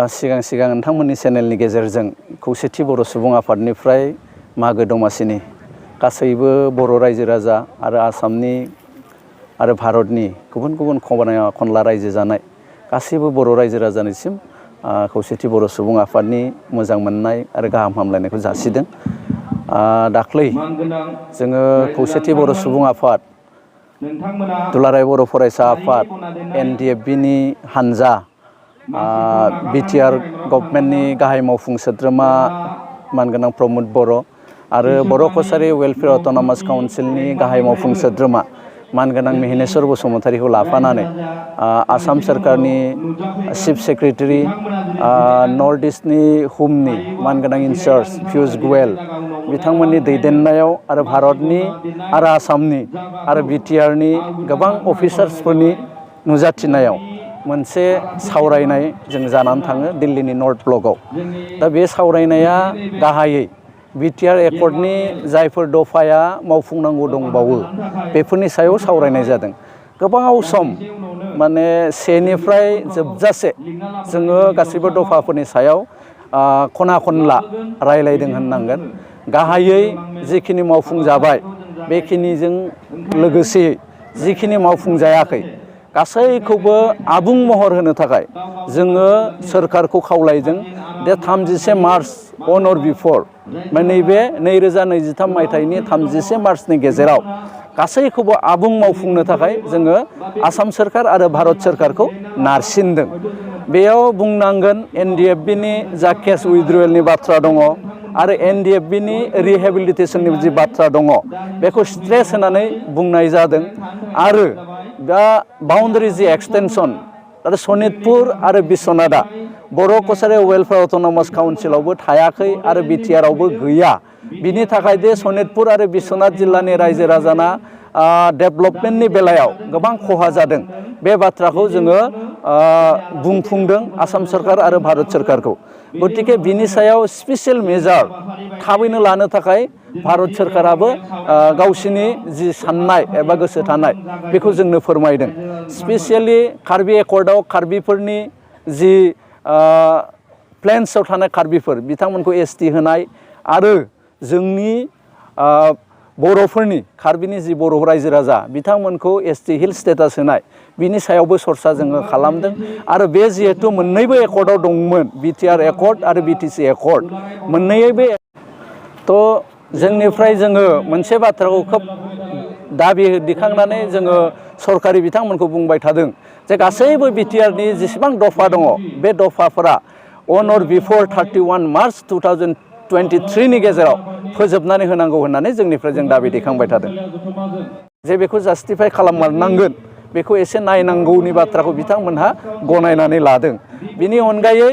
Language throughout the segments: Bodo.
सिगां नोंथांमोननि चेनेलनि गेजेरजों खौसेथि बर' सुबुं आफादनिफ्राय मागो दमासिनि गासैबो बर' रायजो राजा आरो आसामनि आरो भारतनि गुबुन गुबुन खनला रायजो जानाय गासैबो बर' रायजो राजानिसिम खौसेथि बर' सुबुं आफादनि मोजां मोननाय आरो गाहाम हामलायनायखौ जासिदों। दाख्लै जोङो खौसेथि बर' सुबुं आफाद, दुलाराय बर' फरायसा आफाद, NDFBनि हानजा, BTR गभर्नमेन्टनि गाहाय मावफुं सोद्रोमा मानगोनां प्रमद बर' आरो बर' कसारि वेलफेयार अट'नमास काउन्सिलनि गाहाय मावफुं सोद्रोमा मानगोनां मेहेनेश्वर बसुमतारीखौ लाफानानै आसाम सोरखारनि चिफ सेक्रेटारि, नर्थ इस्टनि हुमनि मानगोनां इनचार्ज पियुष गोयल बिथांमोननि दैदेननायाव आरो भारतनि आरो आसामनि आरो BTRनि गोबां अफिसार्सफोरनि नुजाथिनायाव मोनसे सावरायनाय जों जानानै थाङो दिल्लीनि नर्थ ब्लकआव। दा बे सावरायनाया गाहायै BTR एकर्डनि जायफोर दफाया मावफुंनांगौ दंबावो बेफोरनि सायाव सावरायनाय जादों। गोबाव सम माने सेनिफ्राय जोबजासे जोङो गासैबो दफाफोरनि सायाव खना खनला रायलायदों होननांगोन। गाहायै जिखिनि मावफुंजाबाय बेखिनिजों लोगोसे जिखिनि मावफुंजायाखै गासैखौबो आबुं महर होनो थाखाय जोङो सोरखारखौ खावलायदों दे 31 मार्च अन अर बिफर नैबे 2023 मायथाइनि 31 मार्चनि गेजेराव गासैखौबो आबुं मावफुंनो थाखाय जोङो आसाम सोरखार आरो भारत सोरखारखौ नारसिनदों। बेयाव बुंनांगोन NDFBनि जा केस उइथड्रयेलनि बाथ्रा दङ आरो NDFBनि रिहेबिलिटेसननि जि बाथ्रा दङ बेखौ स्ट्रेस होनानै बुंनाय जादों। आरो दा बाउन्डारि जि एक्सटेनसन आरो सनितपुर आरो बिश्वनाथआ बर' कसारि वेलफेयार अट'नमास काउन्सिलावबो थायाखै आरो BTRआवबो गैया। बिनि थाखाय दे सनितपुर आरो बिश्वनाथ जिल्लानि रायजो राजाना डेभेलपमेन्टनि बेलायाव गोबां खहा जादों। बे बाथ्राखौ जोङो बुंफुंदों आसाम सोरखार आरो भारत सोरखारखौ। गतिके बिनि सायाव स्पेसियेल मेजार थाबैनो लानो थाखाय भारत सोरखाराबो गावसिनि जि साननाय एबा गोसो थानाय बेखौ जोंनो फोरमायदों। स्पेसियेलि कार्बि एकर्डआव कार्बिफोरनि जि प्लेन्सआव थानाय कार्बिफोर बिथांमोनखौ ST होनाय आरो जोंनि बर'फोरनि कार्बिनि जि बर' रायजो राजा बिथांमोनखौ ST हिल स्टेटास होनाय बिनि सायावबो सरसा जोङो खालामदों। आरो बे जिहेथु मोननैबो एकर्डआव दंमोन BTR एकर्ड आरो BTC एकर्ड मोननैबो जोंनिफ्राय जोङो मोनसे बाथ्राखौ खोब दाबि दिखांनानै जोङो सरकारि बिथांमोनखौ बुंबाय थादों जे गासैबो BTRनि जेसेबां दफा दङ बे दफाफोरा अन अर बिफर 31 मार्च 2023नि गेजेराव फोजोबनानै होनांगौ होननानै जोंनिफ्राय जों दाबि दैखांबाय थादों। जे बेखौ जास्टिफाइ खालाममारनांगोन बेखौ एसे नायनांगौनि बाथ्राखौ बिथांमोनहा गनायनानै लादों। बिनि अनगायै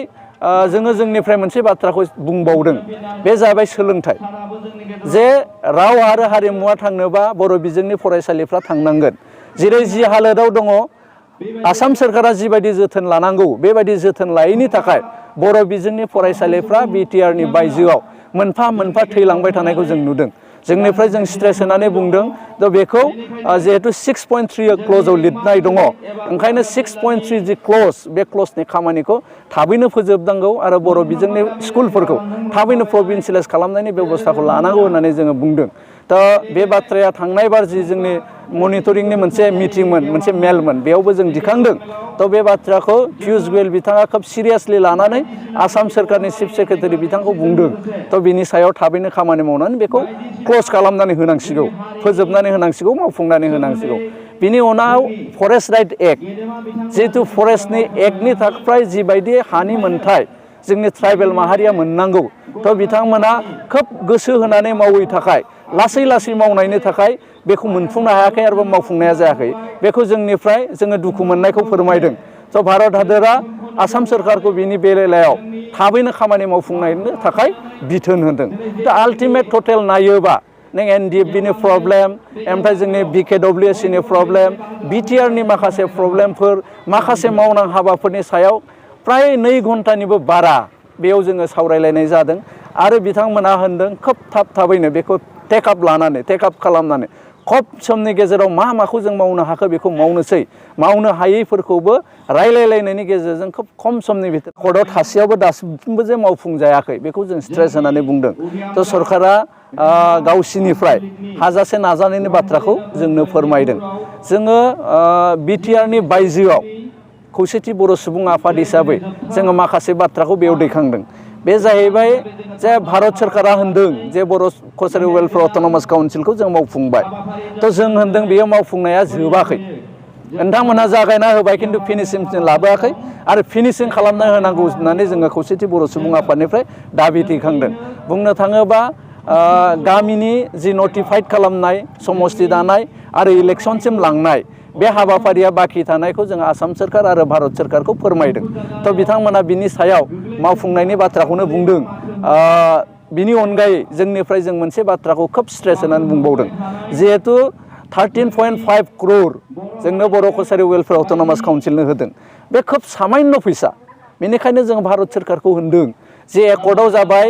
जोङो जोंनिफ्राय मोनसे बाथ्राखौ बुंबावदों बे जाबाय सोलोंथाइ। जे राव आरो हारिमुवा थांनोबा बर' बिजोंनि फरायसालिफ्रा थांनांगोन। जेरै जि हालोदाव दङ आसाम सोरखारा जिबायदि जोथोन लानांगौ बेबायदि जोथोन लायैनि थाखाय बर' बिजोंनि फरायसालिफ्रा BTRनि बायजोआव मोनफा मोनफा थैलांबाय थानायखौ जों नुदों। जोंनिफ्राय जों स्ट्रेस होनानै बुंदों दा बेखौ जिहेतु 6.3 क्ल'जआव लिरनाय दङ ओंखायनो 6.3 जि क्ल'ज बे क्ल'जनि खामानिखौ थाबैनो फोजोबनांगौ आरो बर' बिजोंनि स्कुलफोरखौ थाबैनो प्रभिन्सियेलाइज खालामनायनि बेबस्थाखौ लानांगौ होननानै जोङो बुंदों। दा बे बाथ्राया थांनाय बार जि जोंनि मनिटरिंनि मोनसे मिटिंमोन मोनसे मेलमोन बेयावबो जों दिखांदों। थ' बे बाथ्राखौ पियुष गोयल बिथाङा खोब सिरियासलि लानानै आसाम सोरखारनि चिफ सेक्रेटारि बिथांखौ बुंदों। थ' बिनि सायाव थाबैनो खामानि मावनानै बेखौ क्ल'ज खालामनानै होनांसिगौ, फोजोबनानै होनांसिगौ, मावफुंनानै होनांसिगौ। बिनि उनाव फरेस्ट राइट एक्ट जिहेतु फरेस्टनि एक्टनि थाखाय जिबायदि हानि मोनथाय जोंनि ट्राइबेल माहारिया मोननांगौ थ' बिथांमोना खोब गोसो होनानै मावै थाखाय लासै लासै मावनायनि थाखाय बेखौ मोनफुंनो हायाखै आरो मावफुंनाया जायाखै। बेखौ जोंनिफ्राय जोङो दुखु मोननायखौ फोरमायदों। थ' भारत हादोरा आसाम सोरखारखौ बिनि बेलायाव थाबैनो खामानि मावफुंनायनि थाखाय बिथोन होदों। दा आल्टिमेट टटेल नायोबा नों NDFBनि प्रब्लेम ओमफ्राय जोंनि BKWSनि प्रब्लेम BTRनि माखासे प्रब्लेमफोर माखासे मावनां हाबाफोरनि सायाव प्राय 2 घन्टानिबो बारा बेयाव जोङो सावरायलायनाय जादों। आरो बिथांमोना होनदों खोब थाबैनो बेखौ टेकआप खालामनानै खम समनि गेजेराव मा माखौ जों मावनो हाखो बेखौ मावनोसै, मावनो हायैफोरखौबो रायलायलायनायनि गेजेरजों खोब खम समनि भितर कर्टआव थासेयावबो दासिमबो जे मावफुंजायाखै बेखौ जों स्ट्रेस होनानै बुंदों। थ' सरकारा गावसिनिफ्राय हाजासे नाजानायनि बाथ्राखौ जोंनो फोरमायदों। जोङो बिटिआरनि बायजोआव खौसेथि बर' सुबुं आफाद हिसाबै जोङो माखासे बाथ्राखौ बेयाव दैखांदों। बे जाहैबाय जे भारत सरकारा होनदों जे बर' कसारि वेलफेयार अट'नमास काउन्सिलखौ जों मावफुंबाय। थ' जों होनदों बेयो मावफुंनाया जोबाखै। नोंथांमोनहा जागायना होबाय खिन्थु फिनिशिंसिम लाबोआखै आरो फिनिशिं खालामना होनांगौ होननानै जोङो खौसेथि बर' सुबुं आफादनिफ्राय दाबि दैखांदों। बुंनो थाङोबा गामिनि जि नटिफाइड खालामनाय, समस्ति दानाय आरो इलेक्सनसिम लांनाय बे हाबाफारिया बाखि थानायखौ जों आसाम सोरखार आरो भारत सोरखारखौ फोरमायदों। थ' बिथांमोना बिनि सायाव मावफुंनायनि बाथ्राखौनो बुंदों। बिनि अनगायै जोंनिफ्राय जों मोनसे बाथ्राखौ खोब स्ट्रेस होनानै बुंबावदों। जिहेतु 13.5 crore जोंनो बर' कसारि वेलफेयार अट'नमास काउन्सिलनो होदों। बे खोब सामान्य फैसा। बेनिखायनो जों भारत सोरखारखौ होनदों जे एकर्डआव जाबाय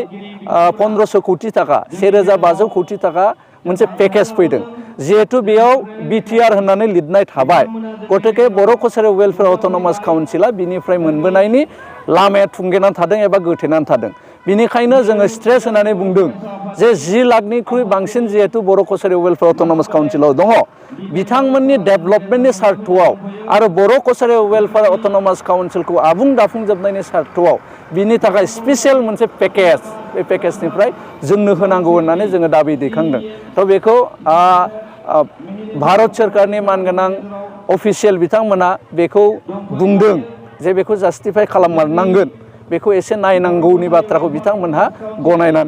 1500 कौटि थाखा, 1500 कौटि थाखा मोनसे पेकेज फैदों। जिहेतु बेयाव बिटिआर होननानै लिरनाय थाबाय, गतिके बर' कसारि वेलफेयार अट'नमास काउन्सिला बिनिफ्राय मोनबोनायनि लामाया थुंगेनानै थादों एबा गोथेनानै थादों। बिनिखायनो जोङो स्ट्रेस होनानै बुंदों जे 10 लाखनिख्रुइ बांसिन जिहेतु बर' कसारि वेलफेयार अट'नमास काउन्सिलाव दङ, बिथांमोननि डेभेलपमेन्टनि सार्थआव आरो बर' कसारि वेलफेयार अट'नमास काउन्सिलखौ आबुं दाफुंजोबनायनि सार्थआव बिनि थाखाय स्पेसियेल मोनसे पेकेज, बे पेकेजनिफ्राय जोंनो होनांगौ होननानै जोङो दाबि दैखांदों। थ' बेखौ भारत सोरखारनि मानगोनां अफिसियेल बिथांमोना बेखौ बुंदों जे बेखौ जास्टिफाइ खालामनांगोन, बेखौ एसे नायनांगौनि बाथ्राखौ बिथांमोनहा गनायनानै